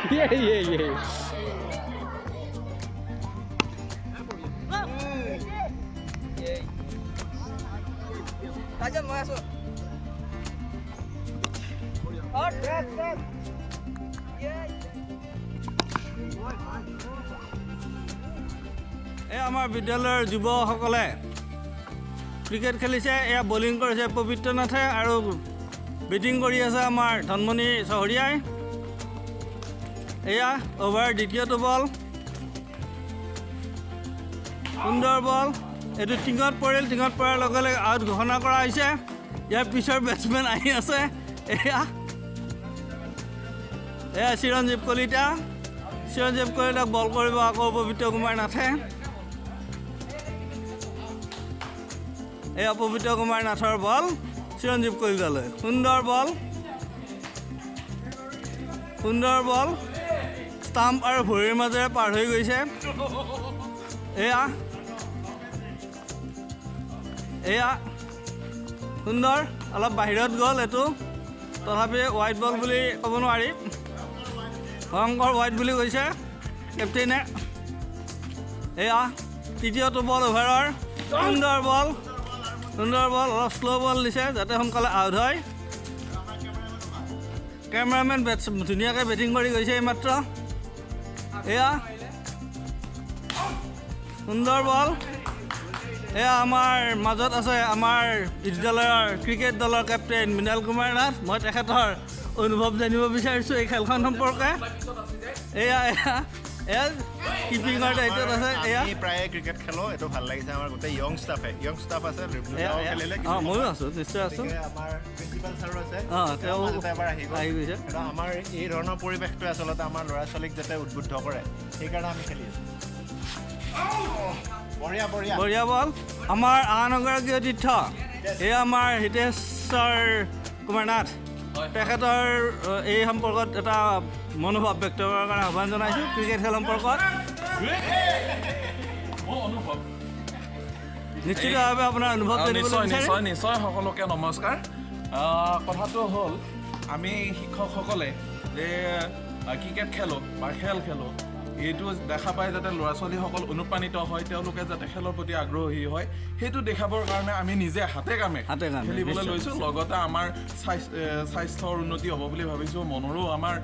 ইয়ে। ৰাজন, মই আছো। এই আমাৰ বিদ্যালয়ৰ যুৱসকলে ক্ৰিকেট খেলিছে। এয়া বলিং কৰিছে পবিত্ৰ নাথে আৰু বেটিং কৰি আছে আমাৰ ধনমণি চহৰীয়াই। এয়া অভাৰ দ্বিতীয়টো বল, সুন্দৰ বল। এইটো টিঙত পৰিল। টিঙত পৰাৰ লগে লগে আউট ঘোষণা কৰা হৈছে। ইয়াৰ পিছৰ বেটছমেন আহি আছে। এয়া এয়া চিৰঞ্জীৱ কলিতা। চিৰঞ্জীৱ কলিতাক বল কৰিব আকৌ পবিত্ৰ কুমাৰ নাথে। এয়া পবিত্ৰ কুমাৰ নাথৰ বল চিৰঞ্জীৱ কলিতালৈ। সুন্দৰ বল, সুন্দৰ বল। ষ্টাম্প আৰু ভৰিৰ মাজেৰে পাৰ হৈ গৈছে। এয়া এয়া সুন্দৰ, অলপ বাহিৰত গ'ল এইটো, তথাপি হোৱাইট বল বুলি ক'ব নোৱাৰি। ভয়ংকৰ হোৱাইট বুলি কৈছে কেপ্টেইনে। এয়া তৃতীয়টো বল অভাৰৰ, সুন্দৰ বল, সুন্দৰ বল। অলপ শ্ল' বল দিছে যাতে সোনকালে আউট হয়। কেমেৰামেন বেটছ ধুনীয়াকৈ বেটিং কৰি গৈছে এইমাত্ৰ। এয়া সুন্দৰ বল। এয়া আমাৰ মাজত আছে আমাৰ বিদ্যালয়ৰ ক্ৰিকেট দলৰ কেপ্টেইন মৃণাল কুমাৰ নাথ। মই তেখেতৰ অনুভৱ জানিব বিচাৰিছোঁ এই খেলখন সম্পৰ্কে। এয়া এয়া এয়া কিপিঙৰ দায়িত্বত আছে। এয়া আমি প্ৰায়ে ক্ৰিকেট খেলোঁ, এইটো ভাল লাগিছে। আমাৰ গোটেই য়ং ষ্টাফে, য়ং ষ্টাফ আছে, এয়া খেলিলে। অঁ, ময়ো আছোঁ, নিশ্চয় আছোঁ। আমাৰ প্ৰিন্সিপাল ছাৰো আছে, তেওঁ মাজতে এবাৰ আহি গ'ল। আহি গৈছে। কিন্তু আমাৰ এই ধৰণৰ পৰিৱেশটোৱে আচলতে আমাৰ ল'ৰা ছোৱালীক যাতে উদ্বুদ্ধ কৰে, সেইকাৰণে আমি খেলি আছোঁ। বঢ়িয়া, বঢ়িয়া। বঢ়িয়া বল। আমাৰ আন এগৰাকী অতিথ্য এই আমাৰ হিতেশ্বৰ কুমাৰ নাথ, তেখেতৰ এই সম্পৰ্কত এটা মনোভাৱ ব্যক্ত কৰাৰ কাৰণে আহ্বান জনাইছোঁ ক্ৰিকেট খেল সম্পৰ্কত। অনুভৱ নিশ্চিতভাৱে আপোনাৰ অনুভৱ জানিবলৈ নিশ্চয়। বিচাৰিম। নিশ্চয় নিশ্চয়, সকলোকে নমস্কাৰ। কথাটো হ'ল, আমি শিক্ষকসকলে যে ক্ৰিকেট খেলোঁ বা খেল খেলোঁ, এইটো দেখা পাই যাতে ল'ৰা ছোৱালীসকল অনুপ্ৰাণিত হয়, তেওঁলোকে যাতে খেলৰ প্ৰতি আগ্ৰহী হয়, সেইটো দেখাবৰ কাৰণে আমি নিজে হাতে কামে হাতে কামে, খেলিবলৈ লৈছোঁ। লগতে আমাৰ স্বাস্থ্যৰ উন্নতি হ'ব বুলি ভাবিছোঁ, মনৰো আমাৰ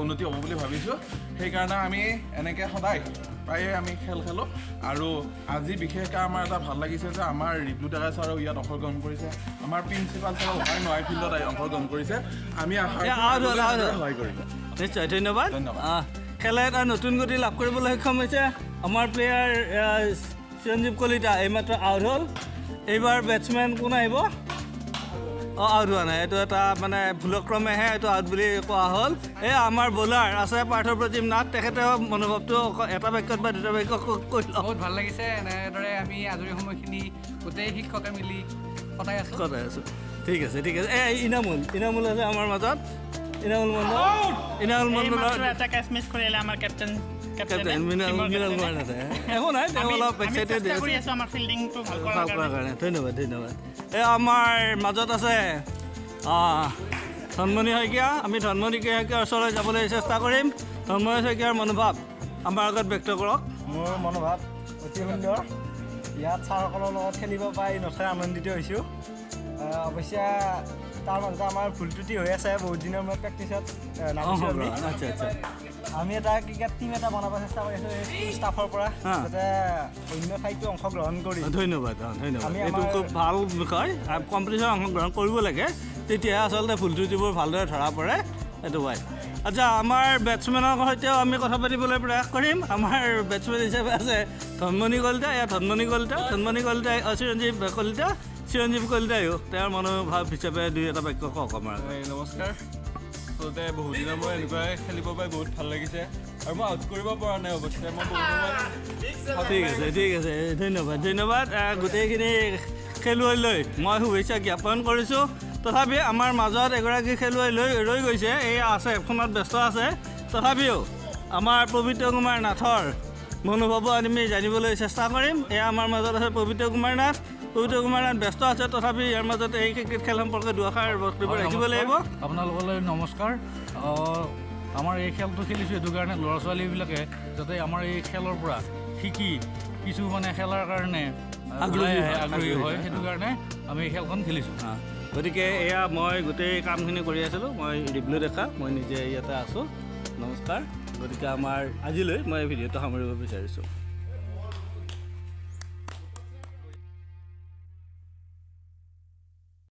উন্নতি হ'ব বুলি ভাবিছোঁ। সেইকাৰণে আমি এনেকৈ সদায় প্ৰায়ে আমি খেল খেলোঁ। আৰু আজি বিশেষকৈ আমাৰ এটা ভাল লাগিছে যে আমাৰ ৰিবলু ডেকা ছাৰেও ইয়াত অংশগ্ৰহণ কৰিছে, আমাৰ প্ৰিন্সিপাল ছাৰেও হয় নহয় ফিল্ডত আহি অংশগ্ৰহণ কৰিছে। আমি আশা এ, আউট হ'ল, আউট হ'ল। সহায় কৰিম। নিশ্চয়, ধন্যবাদ। ধন্যবাদ। খেলে এটা নতুন গতি লাভ কৰিবলৈ সক্ষম হৈছে। আমাৰ প্লেয়াৰ চিৰঞ্জীৱ কলিতা এইমাত্ৰ আউট হ'ল। এইবাৰ বেটছমেন কোন আহিব? অঁ, আউট হোৱা নাই, এইটো এটা মানে ভুলক্ৰমেহে এইটো আউট বুলি কোৱা হ'ল। এই আমাৰ বলাৰ আছে পাৰ্থ প্ৰতিম নাথ, তেখেতেও মনোভাৱটো এটা বাক্যত বা দুটা বাক্য কৈ লওক। বহুত ভাল লাগিছে, এনেদৰে আমি আজৰি সময়খিনি গোটেই শিক্ষকে মিলি কটাই আছোঁ। কটাই আছোঁ। ঠিক আছে, ঠিক আছে। এই ইনামুল, ইনামুল আছে আমাৰ মাজত, ইনামুল মণ্ডল, ইনামুল মণ্ডলৰ এইমাত্ৰ এটা কেচ মিছ কৰিলে আমাৰ কেপ্টেইন। কেপ্টেইন মৃণাল, মৃণাল কুমাৰ নাথে। একো নাই, তেওঁ অলপ এক্সাইটেড চেষ্টা কৰি আছোঁ আমাৰ ফিল্ডিংটো ভাল কৰাৰ ভাল কৰাৰ কাৰণে। কাৰণে। ধন্যবাদ, ধন্যবাদ। এই আমাৰ মাজত আছে ধনমণি শইকীয়া। আমি ধনমণি শইকীয়াৰ ওচৰলৈ যাবলৈ চেষ্টা কৰিম। ধনমণি শইকীয়াৰ মনোভাৱ আমাৰ আগত ব্যক্ত কৰক। মোৰ মনোভাৱ অতি সুন্দৰ। ইয়াত ছাৰসকলৰ লগত খেলিব পাই নথৈ আনন্দিত হৈছোঁ। অৱশ্যে তাৰ মাজতে আমাৰ ভুল ত্ৰুটি হৈ আছে, বহুত দিনৰ মূৰত প্ৰেক্টিছত নামিছোঁ আমি। আচ্ছা আচ্ছা। আমি এটা ক্ৰিকেট টীম এটা বনাব চেষ্টা কৰি আছোঁ এই ষ্টাফৰ পৰা, যাতে অন্য ঠাইতো অংশগ্ৰহণ কৰি। ধন্যবাদ, অঁ, ধন্যবাদ। আমি এইটো খুব ভাল বিষয়, কম্পিটিশ্যন অংশগ্ৰহণ কৰিব লাগে, তেতিয়াহে আচলতে ভুল ত্ৰুটিবোৰ ভালদৰে ধৰা পৰে, এইটো হয়। আচ্ছা, আমাৰ বেটছমেনৰ সৈতেও আমি কথা পাতিবলৈ প্ৰয়াস কৰিম। আমাৰ বেটছমেন হিচাপে আছে ধনমণি কলিতা। এয়া ধনমণি কলিতা, ধনমণি কলিতাই, চিৰঞ্জীৱ কলিতা, চিৰঞ্জীৱ কলিতাইও তেওঁৰ মনোভাৱ হিচাপে দুই এটা বাক্য কওক আমাৰ আগত। নমস্কাৰ। আচলতে বহুত দিনৰ মই এনেকুৱাই খেলিব পাই বহুত ভাল লাগিছে, আৰু মই আউট কৰিব পৰা নাই অৱশ্যে, মই বহুত সময় ঠিক আছে, ঠিক আছে, ধন্যবাদ, ধন্যবাদ। গোটেইখিনি খেলুৱৈলৈ মই শুভেচ্ছা জ্ঞাপন কৰিছোঁ। তথাপি আমাৰ মাজত এগৰাকী খেলুৱৈ লৈ ৰৈ গৈছে, এই আছে ফোনত ব্যস্ত আছে। তথাপিও আমাৰ পবিত্ৰ কুমাৰ নাথৰ মনোভাৱো আমি জানিবলৈ চেষ্টা কৰিম। এয়া আমাৰ মাজত আছে পবিত্ৰ কুমাৰ নাথ। পবিত্ৰ কুমাৰ নাথ ব্যস্ত আছে, তথাপি ইয়াৰ মাজত এই ক্ৰিকেট খেল সম্পৰ্কে দুআষাৰ বক্তব্য ৰাখিব লাগিব। আপোনালোকলৈ নমস্কাৰ। আমাৰ এই খেলটো খেলিছোঁ এইটো কাৰণে ল'ৰা ছোৱালীবিলাকে যাতে আমাৰ এই খেলৰ পৰা শিকি কিছু মানে খেলাৰ কাৰণে আগ্ৰহী ওলাই আহে, হয়, আগ্ৰহী আগ্ৰহী হয়, হয়। সেইটো কাৰণে আমি এই খেলখন খেলিছোঁ। গতিকে এয়া মই গোটেই কামখিনি কৰি আছিলোঁ। মই ৰিবলু ডেকা, মই নিজে ইয়াতে আছোঁ। নমস্কাৰ। গতিকে আমাৰ আজিলৈ মই এই ভিডিঅ'টো সামৰিব বিচাৰিছোঁ।